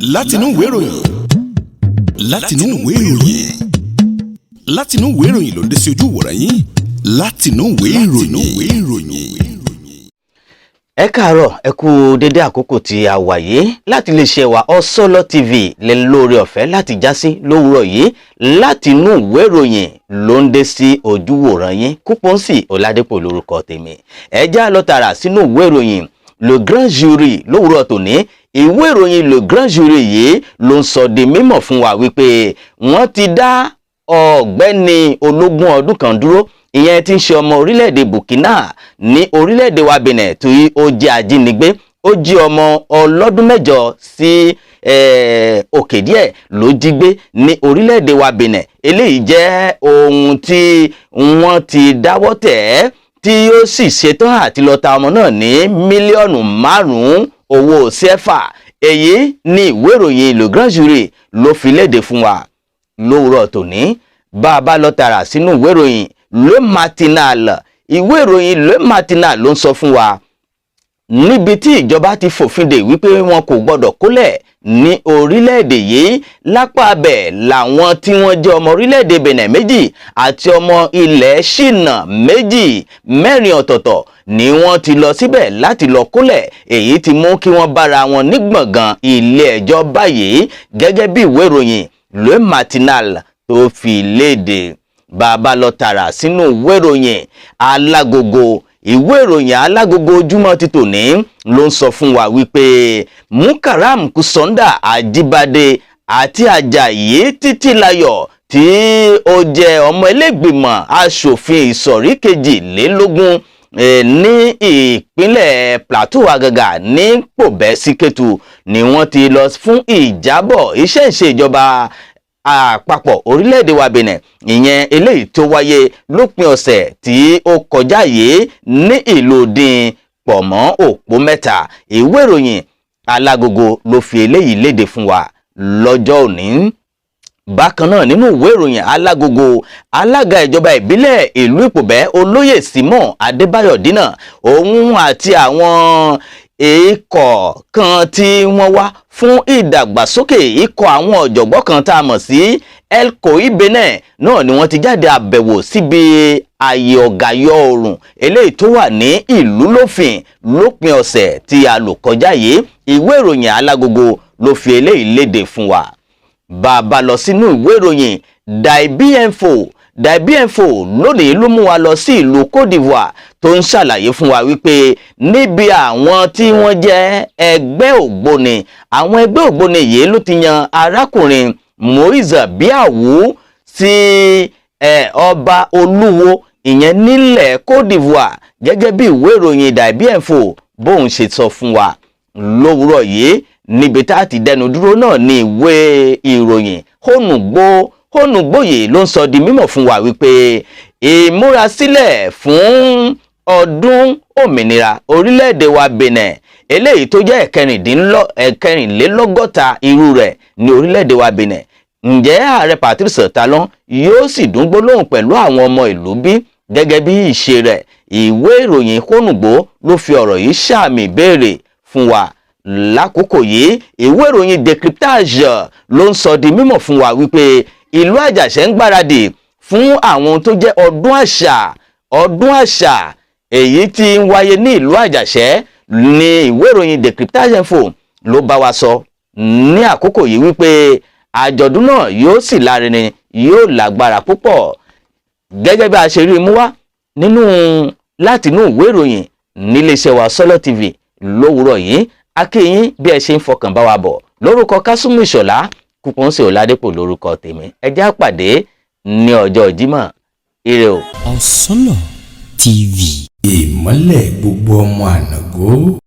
Látinú ìwé ìròyìn, látinú ìwé ìròyìn, látinú ìwé ìròyìn ló ń dé sí ojú ìwòran yín, látinú ìwé ìròyìn. Ẹ káàárọ̀, ẹ kú dédé àkókò tí a wà yìí. Láti lè ṣe wa Ọ̀sọ́lọ́ TV lè lóore ọ̀fẹ́ láti já sí lówùúrọ̀ yìí. Láti inú ìwé ìròyìn ló ń dé sí ojúwòran yín. Kúpọ́nsì Ọ̀làdẹ́pọ̀ lórúkọ tèmi. Ẹ já lọ tààrà sínú ìwé ìròyìn Le Grand Jury lówùúrọ̀ tòní. Ìwé ìròyìn Le Grand Jury yìí ló ń sọ di mímọ̀ fún wa wípé wọ́n ti dá ọ̀gbẹ́ni ológun ọdún kan dúró, ìyẹn tí ń ṣe ọmọ orílẹ̀-èdè Burkina ní orílẹ̀-èdè wa Benin tí ó jẹ́ ajínigbé. Ó jí ọmọ ọlọ́dún 8 sí òkè díẹ̀ ló jí gbé ní orílẹ̀-èdè wa Benin. Eléyìí jẹ́ ohun tí wọ́n ti dáwọ́ tẹ̀ ẹ́, tí ó sì ṣetán àti lọ ta ọmọ náà ní mílíọ̀nù 5 owó CFA. Èyí ní ìwé ìròyìn Le Grand Jury ló fi léde fún wa lówùúrọ̀ tòní. Bá a bá lọ tààrà sínú ìwé ìròyìn Le Matinal, ìwé ìròyìn Le Matinal ló ń sọ fún wa níbi tí ìjọba ti fòfin dè wípé wọn kò gbọdọ̀ kólẹ̀ ní orílẹ̀-èdè yìí. Lápá abẹ̀ làwọn tí wọ́n jẹ́ ọmọ orílẹ̀-èdè Benin 2 àti ọmọ ilẹ̀ Ṣínà 2, mẹ́rin ọ̀tọ̀ọ̀tọ̀ ni wọ́n ti lọ síbẹ̀ láti lọ kólẹ̀. Èyí ti mú kí wọ́n bára wọn ní gbọ̀ngàn ilé ẹjọ́ báyìí, gẹ́gẹ́ bí ìwé ìròyìn Le Matinal tó fi léde. Bàbá lọ tààrà sínú ìwé ìròyìn Alágogo, ìwé ìròyìn Alágogo Ojúmọ́ ti tòní ló ń sọ fún wa wípé Mukaram Kusonda Ajibade àti Ajayi Títílayọ̀ tí ó jẹ́ ọmọ ẹlẹ́gbìmọ̀ aṣòfin ìsọ̀rí 22 ní ìpínlẹ̀ Plateau, àgàgà ní Pòbẹ́ Síkẹ́tù, ni wọ́n ti lọ fún ìjábọ̀ iṣẹ́ ìṣèjọba àpapọ̀ orílẹ̀-èdè wa Benin, ìyẹn eléyìí tó wáyé lópin ọ̀sẹ̀ tí ó kọjá yìí ní ìlú dín pọ̀ mọ́ òpó mẹ́ta. Ìwé ìròyìn Alágogo ló fi eléyìí léde fún wa lọ́jọ́ òní. Bákan náà, nínú ìwé ìròyìn Alágogo, alága ìjọba ìbílẹ̀ ìlú Ìpòbẹ́, Olóyè Simon Adébáyọ̀ Dínà, òun àti àwọn ikọ̀ kan tí wọ́n wá fún ìdàgbàsókè, ikọ̀ àwọn ọ̀jọ̀gbọ́n kan tá a mọ̀ sí Elkoi Benin náà, ni wọ́n ti jáde àbẹ̀wò síbi ààyè ọ̀gàyọ̀ oòrùn eléyìí tó wà ní ìlú lófin lópin ọ̀sẹ̀ tí a lò kọjá yìí. Ìwé ìròyìn Alágogo ló fi eléyìí léde fún wa. Bàbá lọ sínú ìwé ìròyìn Daibienfo, Daibienfo lónìí ló mú wa lọ sí ìlú Côte d'Ivoire, tó ń ṣàlàyé fún wa wípé níbi àwọn tí wọ́n jẹ́ ẹgbẹ́ ògbóni, àwọn ẹgbẹ́ ògbóni yìí ló ti yan arákùnrin Moise Biawu sí ọba olúwo, ìyẹn nílẹ̀ Côte d'Ivoire, gẹ́gẹ́ bí ìwé ìròyìn Daibienfo bóun ṣe sọ fún wa lówùúrọ̀ yìí. Níbi tá a ti dẹnu dúró náà ní ìwé ìròyìn Hónùgbò. Hónùgbòyè ló ń sọ di mímọ̀ fún wa wípé ìmúrasílẹ̀ fún ọdún òmìnira orílẹ̀-èdè wa Benin, eléyìí tó jẹ́ ẹ̀kẹrìnlélọ́gọ́ta irú rẹ̀ ní orílẹ̀-èdè wa Benin, ǹjẹ́ ààrẹ Patrice Talon yóò sì dún gbólóhùn pẹ̀lú àwọn ọmọ ìlú bí gẹ́gẹ́ bí ìṣe rẹ̀? Ìwé ìròyìn Hónùgbò ló fi ọ̀rọ̀ yìí ṣàmì béèrè fún wa lákòókò yìí. Ìwé ìròyìn Décryptage ló ń sọ di mímọ̀ fún wa wípé ìlú Àjàṣẹ́ ń gbáradì fún àwọn tó jẹ́ ọdún àṣà, ọdún àṣà èyí tí ń wáyé ní ìlú Àjàṣẹ́ ní ìwé ìròyìn Décryptage Info ló bá wa sọ ní àkókò yìí wípé àjọ̀dún náà yóò sì lárinrin, yóò lágbára púpọ̀, gẹ́gẹ́ bí a ṣe rí mú wá nínú látinú ìwé ìròyìn níléeṣẹ́ wa Sọ́lọ́ TV lówùúrọ̀ yìí. A kí yín bí ẹ ṣe ń fọkàn bá wa bọ̀. Lórúkọ Kásùmù Ìṣọ̀lá, Kúpọ̀nsẹ̀ Ọ̀làdẹ́pọ̀ lórúkọ tèmi. Ẹ jẹ́ á pàdé ní ọjọ́ Jímọ̀. Ire o. Ọ̀sánlọ̀ TV. Ìmọ́lẹ̀ gbogbo ọmọ ànàgó.